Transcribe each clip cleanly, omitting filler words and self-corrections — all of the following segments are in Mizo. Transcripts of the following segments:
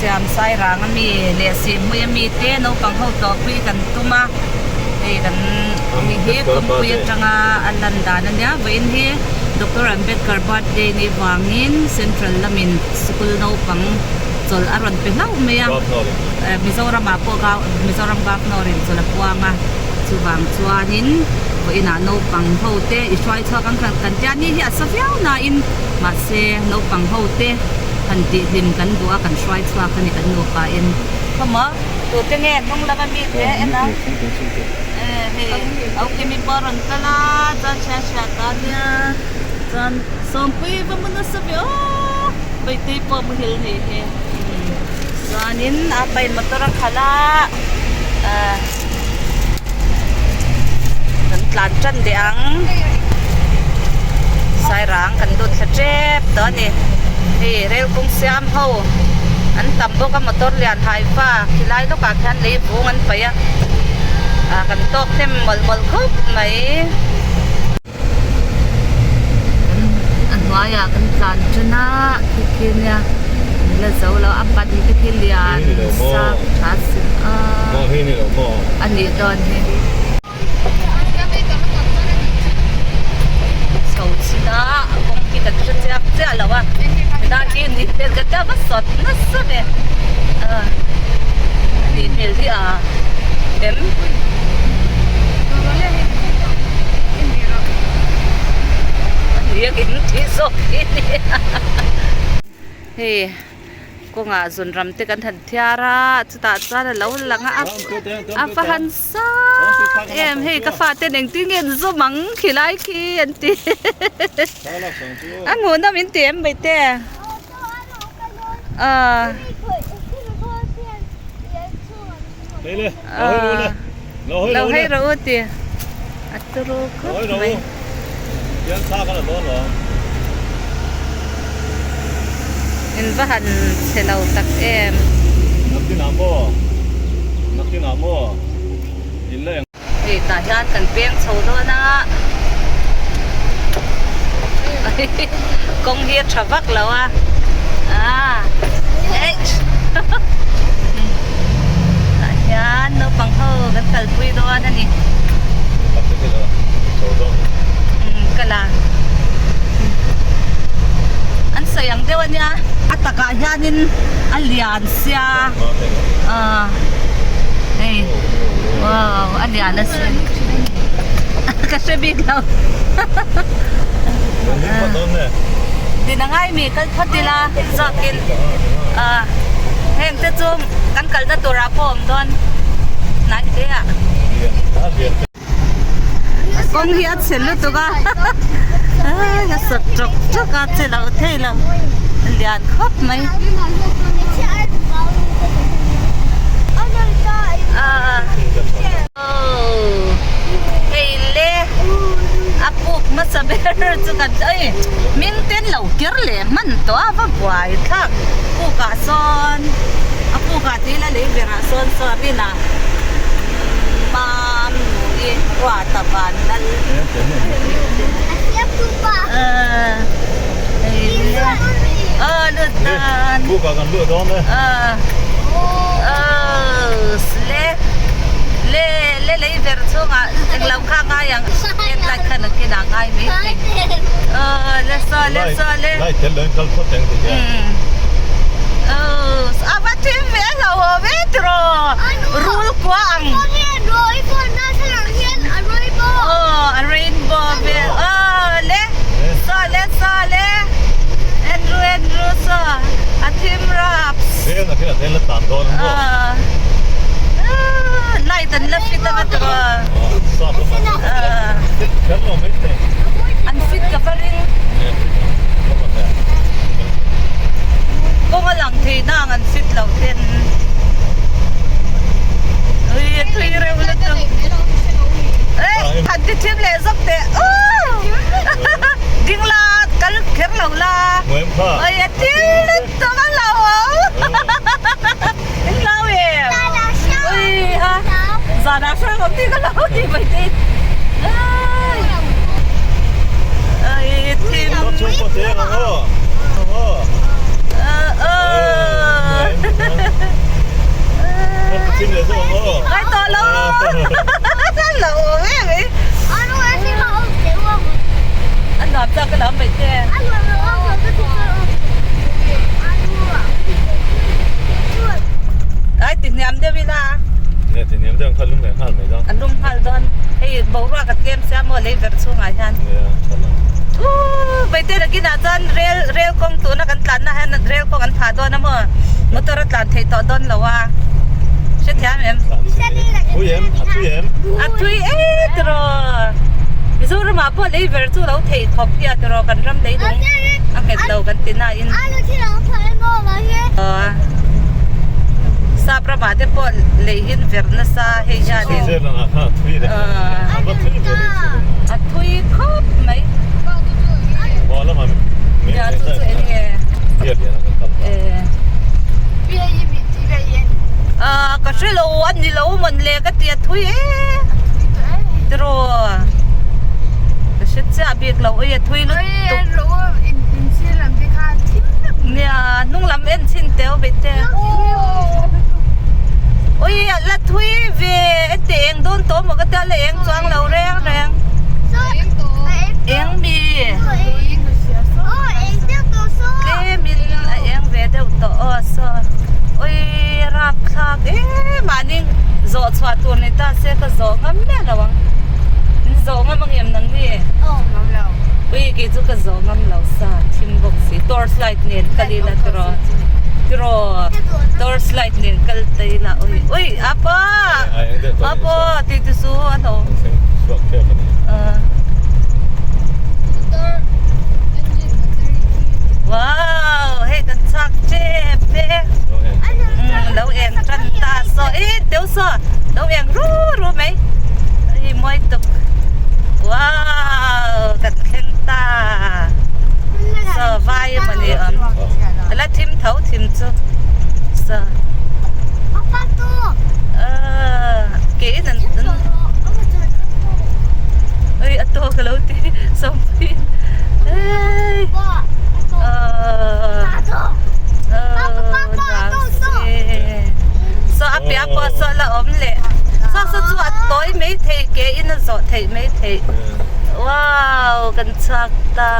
siam Sairang a mi leh Sihhmui a mi te naupang ho tlawhpui kan tum a, hei kan hei hi kawngpui atanga a lan dan a nia, vawiin hi Doctor Ambedkar birthday ni vangin Central lamin sikul naupang chawlh a rawn pe hlauh mai a, Mizoram ah pawh Mizoram Governor in chawlh a puang a, chuvang chuanin vawiin ah naupang ho te i hruai chhuak ang kan tia ni hi a sa viau nain mahse naupang ho te han tih hlim kan duh a kan hruai chhuak a ni kan nupa in. Khawmaw tute nge hnung lama mi te en ang e hei Aukimi pawh a rawn kal a chuan hria hria ta nia chuan Sawmpui va mu nasa ve aw Bawihtei pawh a muhil ni hi chuanin a pain motor a khalh a ah kan tlan tan leh ang Sairang kan lut thla tep tawh a ni hei rel kawng siam ho an tam bawk a motor lian haifa khilai lawkah khian lei vung an paih a ah kan tawk hnem mawlh mawlh khawp mai. A hnuaiah kan tlan tan a khi khi nia an la zo lo a ban te khi lian sang tha si a a nih dawn hi chho chin a a kawng khi kan hre chiang chiah lo a helai hi ni hmel ka tia va sawt nasa ve a nih hmel hi a em. Hei kawngah zunram te kan han thiar a chutah chuan a lo lang a a va han sang em hei ka fate nen engtin nge an zum ang khilai khi an ti a hmuhnawm min ti em mai te ah. Lo hei rawh u ti a turu khawp mai. In va han chhe lo tak em. Hei tah hian kan peng chho dawn a kawng hi a tha vak lo a tah hian naupang ho kan kalpui dawn a ni ka la an sawi ang deuh a nia a takah hianin a lian sia ah hei wow a lian a sin ka hre bik lo din a ngai mi kal phawt ila zawkin ah heng te chu kan kalna turah pawh a awm dawn hnai hle ah. Kawng hi a chhe lutuk a a sawt tawk tawk a che loh thei lo a lian khawp mai hei le a puk hmasa ber chu kan ei ming ten lo ker leh hman tawh a va buai thlak puk ah sawn a puk ah tih ila lei berah sawn saw a bin ah. Mam nu i ruat a van lal. Le le lei ver chhungah englo kha ngai ang headlight khan a kinah ngai mai thei le saw le saw le a va thim ve a hlauhawm e tiraw. Rul kua ang. Aw a rainbow vel aw le saw le saw le Andrew Andrew saw a thim raps. Light an la fit anga tiraw. An fit ka va ring. Kawng a lang thei nang an fit lo ten. Ui a thui reuh lutuk. Ei han ti thim leh zawk teh. Ding la kal kher lo la. Ui a thil lutuk a lo awm. In hlau em? Ui a zanah hrang awm tih ka lo ti mai te. Ui thim. maw lei verh chhungah hian. Ooh Vaite nakinah chuan rel rel kawng tuna kan tlanna hian rel kawng an phah dawn a maw motor a tlan theih tawh dawn lo a hrethiam em? Thui em a thui em? A thui e tiraw Mizoramah pawh lei verh chu lo theih khawp hi a tiraw kan ram lei lung a nghet lo kan ti na in. Sap ramah te pawh lei in verh nasa hei hianin a thui khawp mai. Nia chu chu eng nge ah ka hre lo a ni lo mawn le ka ti a thui e tiraw ka hre chiah bik lo ui a thui lutuk. Nia hnung lam en chhin teu ve te ui a la thui ve e ti eng dawn tawh maw ka tia la eng chuang lo reng reng eng mi tlem in a eng ve deuh tawh aw saw ui rapthlak em mahni zawh chhuah tur ni ta se ka zawh ngam miah lo ang in zawh ngam ang em nang ni ui kei chu ka zawh ngam lo sa thim bawk si torch light nen kal ila tiraw tiraw torch light nen kal ta ila ui ui apa apa ti ti su a lo wow hei kan chak tep te lo eng tan ta saw e teu saw lo eng ru ru mai hei mawi tuk wow kan thleng ta saw vai emaw ni awm a la thim tho thim chu saw ke in an ui a tawk a lo ti sawmpui ei saw a piah pawh saw la awm leh saw saw chu a tawi mai thei ke in a zawh theih mai theih wow kan chhuak ta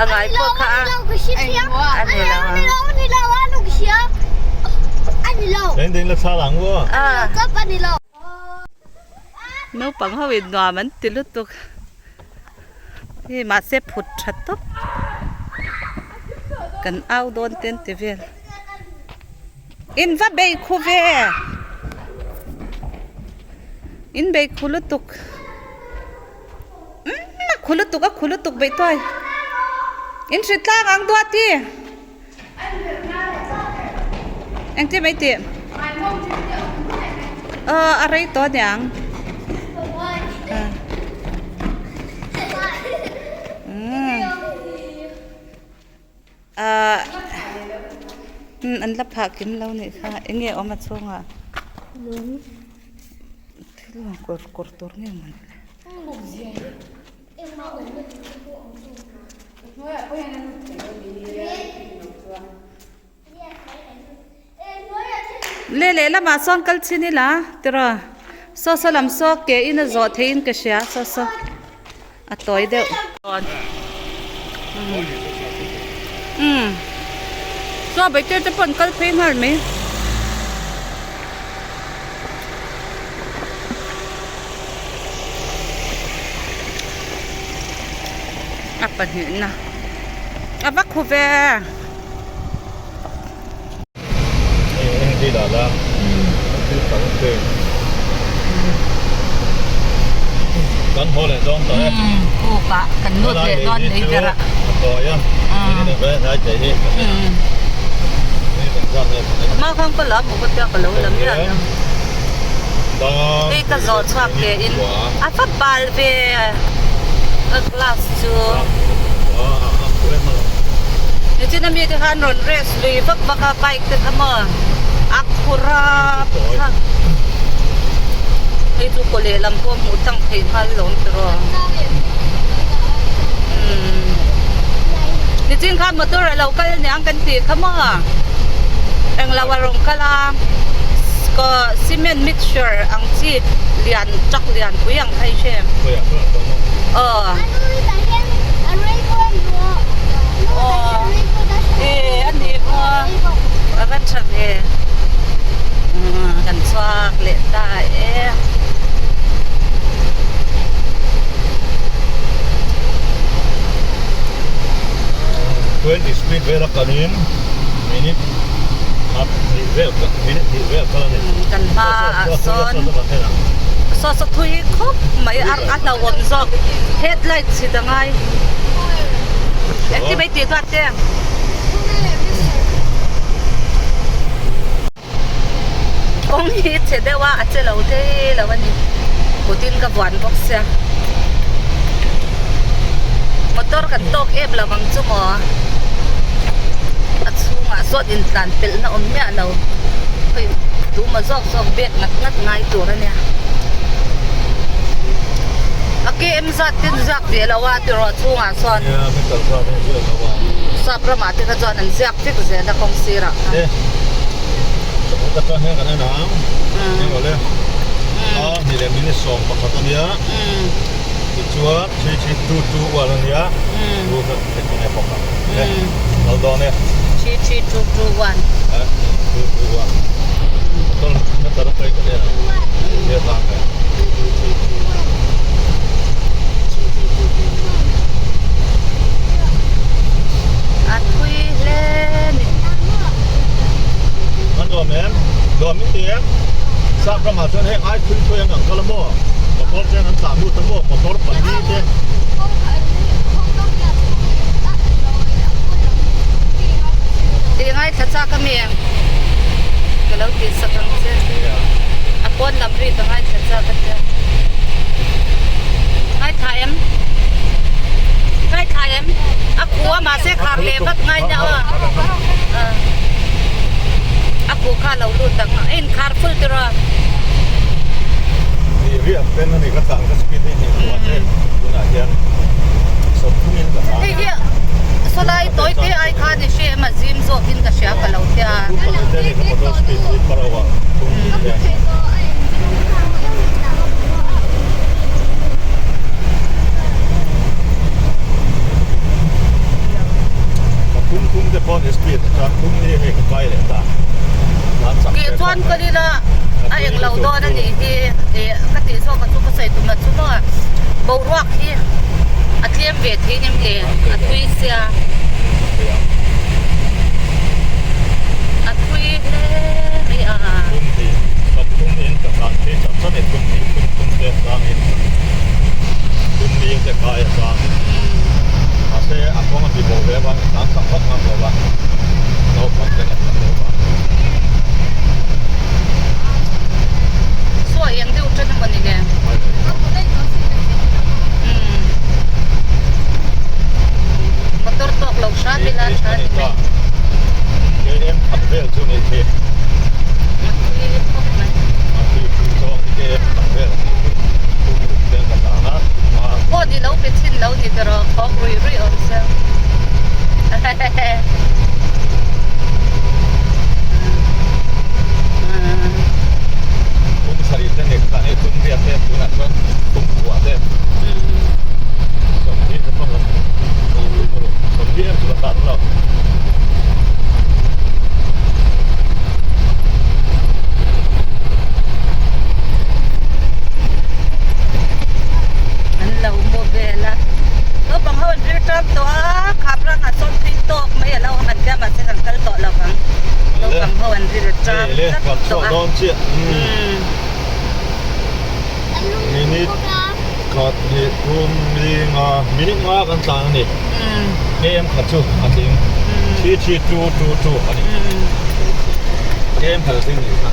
a ngai pawh kha a ani lo naupang ho in nuam an ti lutuk. Hei mahse phut tha tawp kan au dawn te an ti vel in va bei khu ve in bei khu lutuk umm a khu lutuk a khu lutuk beih tuai in hri tlang ang duati engtin mai tih aw a rei tawh aniang ah an la phah kim lo nih kha eng nge awm a chhungah thil kawr kawr tur nge mawni le. Le lehlamah sawn kal chin ila tiraw saw saw lam saw ke in a zawh theihin ka hria saw saw a tawi deuh umm saw baitir te pawh an kal phei nghal mai. A pahnihna a va khu ve. Pukah kan lut leh dawn lei ber a. Hma khan ka la hmuh ka tia ka lo la miah lo. Hei ka zawh chhuak leh in a va bal ve ka glass chu. Nichina mi te khan rawn race lui vak vak a bike te kha maw a khur a kha hei chu kaw lehlam pawh hmuh tlang theih nghal lawm tiraw. Nichin khan motor a lo kal aniang kan tih kha maw englo a rawn kal a cement mixture ang chi lian truck lian pui ang kha i hre em aw aw e a ni maw a va tha ve kan chhuak leh ta e. vela kalin minute khat hnih vel minute hnih vel kal a ni. Kan hma ah sawn saw saw thui khawp mai a a hlauhawm zawk headlight chhit a ngai engti mai tih duat te. Kawng hi chhe deuh a a che lo thei lo a ni kutin ka buan bawk sia motor kan tawk em lo ang chu maw a chhungah sawn intlan pelh na awm miah lo hei tuma zawk zawk bag ngat ngat ngai tur a nia a km zat te an ziak ve lo a tiraw chhungah sawn sap ramah te kha chuan an ziak vek zel a kawng sirah khan. 33 2 2 1. A thui hle ni. An nuam em? Nuam in ti em? Sap ramah chuan heng ai thui thui an ang kal a maw? Motor ten an tlan lut a maw? Motor pali te. Ti ngaithla chak a mi em? Ka lo tih sak ang che. A pawn lam ri ka ngaithla chak a tia. Ngaithla em? Ngaithla em? A khu a mahse khar leh vat ngai nia aw. A khu kha lo lut ang a inkhar full tiraw. Ni riak pen a ni ka tlan ka speed hi hnih kuah te tunah hian sawmthum in ka tlan. Hei hi sawlai tawi te ai khan i hre em a zim zawk in ka hria ka lo tia. Motor speed hi per hour thum ni te. Pathum thum te pawh ni speed chuan thum ni hei ka kai leh ta. Ke chuan ka lila a eng lo dawn a nih hi eh ka tih zawk a chu ka sawi tum a chu maw boruak hi a tlem ve thei nem le a thui sia a thui hle mai a. Pathum in ka tlan phei chak chak e thum hnih thum thum te tlangin thum ni te kai a tlang mahse a kawng a ti bo ve avang in tlan chak vak ngam lo va naupang te ngam ngam lo va. Saw eng deuh tan emaw ni le. Motor tawk lo hram ila tha ni mai. KM khat vel chu ni khi. A thui khawp mai. A thui thui zawng hi KM khat vel a ni chu. Thum ruk vel ka tlan a. Phone i lo pe chin lo ni tiraw khawk rui rui awm se. Kum sarih te ni kha hei tum riat te tunah chuan kum kua te sawmhnih te pawh sawmhnih em chu ka tlan lo. An lo mu vel a naupang ho an rir tan tawh a kham rangah sawn tui tawk mai a lo awm an tia mahse kan kal tawh lo vang naupang ho an rir tan tlat tawh a. Minute khat hnih thum li nga minute nga kan tlan a ni km khat chu a tling 33 2 2 a ni km khat a tling ni kha.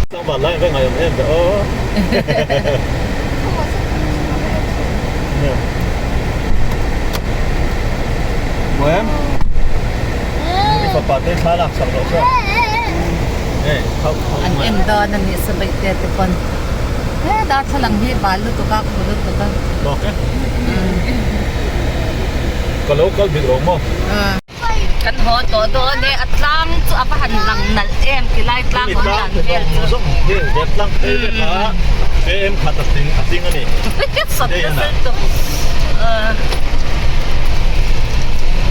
Tlangval lai vek ngaih awm em ve aw. Mawi em? I fapa te thla lak chak loh chuan. An en dawn a nih sabaih te te pawn. He darthlalang hi bal lutuk a khu lutuk a. Tawk e. Ka lo kal bik lo maw? Kan haw tawh dawn e, a tlang chu a va han lang nalh em ti lai tlang awm dan vel chu. Zawng hi he tlang phei vek a KM khat a tling a tling a ni. Sat nasa lutuk.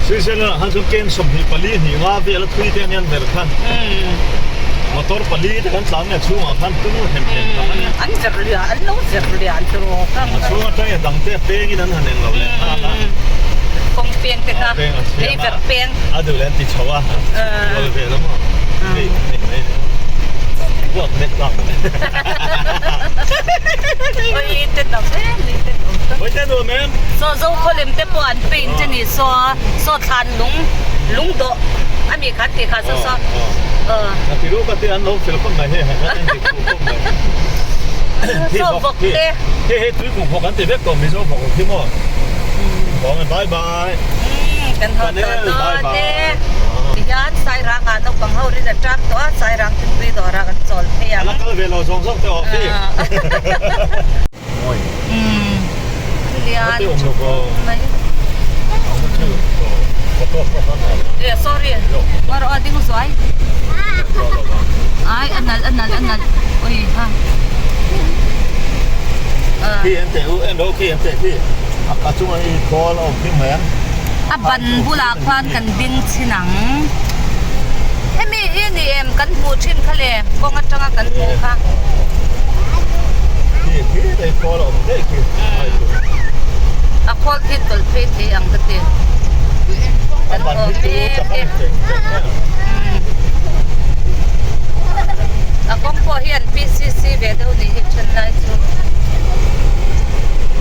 Switzerland ah khan chuan KM 24 hnih nga vel a thui te anian ber khan. Motor pali te kan tlan nge chhungah khan tung hem hem tak a nia. An verh lian, an lo verh lian tur awk ang. A chhung atang e dang te a pengin an han englo leh nghal a. Kawng peng te kha, lei verh peng. A duh leh an ti chho a, an ti chho kual vel a maw. Hei hei mai ni maw. Buak nek tlak mai. Oi te dam em ni te nuam tak. Oi te nuam em. Saw zo khawlem te pawh an paint a ni saw saw thlan lung lung dawh a mi khan tih kha saw saw A ti ru ka ti an lo fel khawp mai hei han en dik fuh khawp mai. Saw vawk te. Hei hei tui kum vawk an ti vek tawh Mizo vawk hi maw. Vawng e bye bye. Kan haw tawh dawn e. Tihian Sairang ah naupang ho rin a tang tawh a Sairang thingpui dawrah kan chawl phei ang. A la kal ve lo zawng zawng te awm hi. Lian mai. Eh sorry. War aw ding zuai. Ai anal anal anal. Oi ha. Khi en te u en ro khi en te khi. A chunga i khawl a awm khi mai ang. A ban bulah khuan kan ding chhin ang. Hemi hi ni em kan hmuh thin kha le kawng atanga kan hmuh kha. A khawl khi tawlh phei thei ang ka ti. Kan awm mek e. A kawng pawh hi an PCC ve deuh nih hi then lai chu.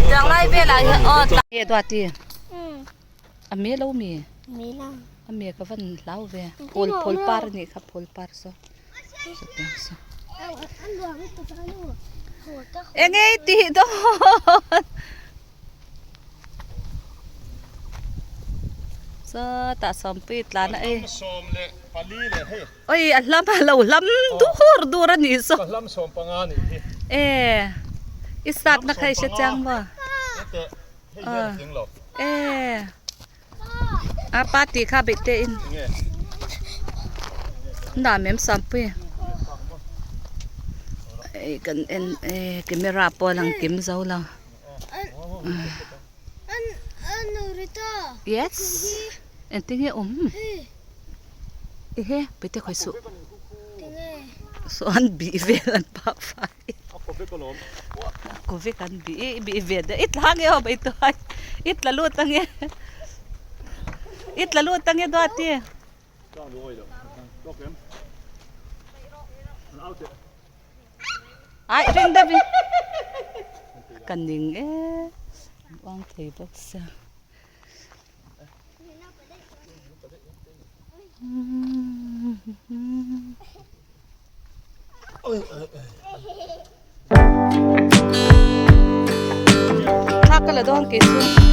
Tiang lai velah hian aw tah. Duati. A me lo mi? Me lo. A me ka van hlau ve. Phul phul par a nih kha phul par saw. Sawtiang saw. Eng ei tih dawn. Sawtah sawmpui tlan a ei. Sawm leh pali leh hei. Oi a hlam a lo hlam dur dur a nih saw. Ka hlam sawm panga a nih hi. E i sat na kha i hre chiang maw? E a pa tih kha beih te in dah mem sampui ei kan en e camera pawh a lang kim zo lo yes engtin nge awm ehe pete khawi suh saw an bih vel an pak fai. Covid an bih bih ve deuh i tla nge aw bai tuai i tla lut ange i tla lut ange duati ai ring deuh in ka ning e uang thei bawk sia. Thla ka la dawn kei chu.